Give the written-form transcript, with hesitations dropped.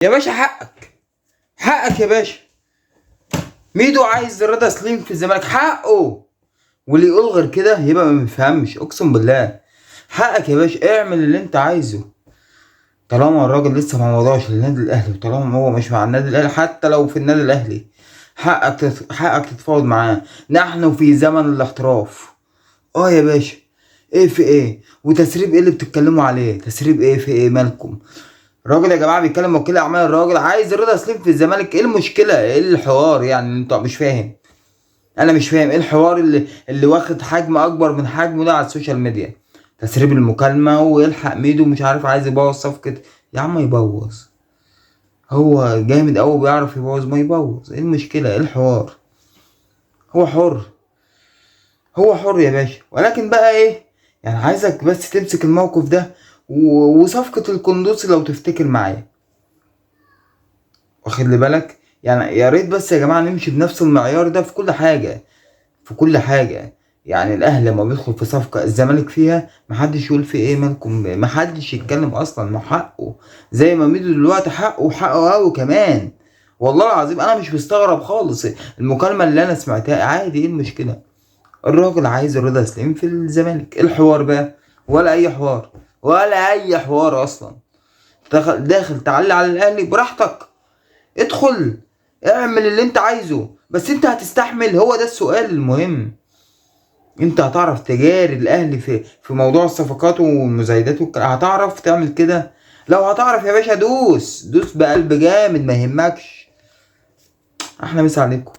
يا باشا حقك، حقك يا باشا. ميدو عايز رضا سليم في الزمالك، حقه. واللي يقول غير كده يبقى ما بيفهمش، اقسم بالله. حقك يا باشا، اعمل اللي انت عايزه. طالما الراجل لسه ما وضعش للنادي الاهلي، وطالما هو مش مع النادي الاهلي، حتى لو في النادي الاهلي حقك تتفاوض معاه. نحن في زمن الاحتراف. يا باشا، ايه في ايه؟ وتسريب ايه اللي بتتكلموا عليه؟ تسريب ايه في ايه؟ مالكم؟ الراجل يا جماعة بيتكلم وكيل اعمال، الراجل عايز رضا سليم في الزمالك. ايه المشكلة؟ ايه الحوار يعني؟ انت مش فاهم، انا مش فاهم ايه الحوار اللي واخد حجم اكبر من حجمه ده على السوشيال ميديا. تسريب المكالمة ويلحق ميدو مش عارف عايز يبوظ صفقة. يا عم يبوظ، هو جامد قوي بيعرف يبوظ، ما يبوظ، ايه المشكلة؟ ايه الحوار؟ هو حر، هو حر يا باشا. ولكن بقى ايه يعني، عايزك بس تمسك الموقف ده وصفقه القندوسي لو تفتكر معايا، واخد لي بالك؟ يعني يا ريت بس يا جماعة نمشي بنفس المعيار ده في كل حاجة، في كل حاجة. يعني الاهلي لما بيدخل في صفقة الزمالك فيها محدش يقول في ايه مالكم، محدش يتكلم اصلا، ما حقه. زي ما ميدو دلوقتي حقه، وحقه قوي كمان، والله العظيم انا مش مستغرب خالص. المكالمة اللي انا سمعتها عادي، ايه المشكلة؟ الراجل عايز رضا سليم في الزمالك، ايه الحوار بقى؟ ولا اي حوار، ولا اي حوار اصلا. داخل تعلي على الاهلي براحتك، ادخل اعمل اللي انت عايزه، بس انت هتستحمل؟ هو ده السؤال المهم. انت هتعرف تجاري الاهلي في موضوع الصفقات والمزايدات والكلام؟ هتعرف تعمل كده؟ لو هتعرف يا باشا دوس، دوس بقلب جامد، ما يهمكش. احلى مسا عليكم.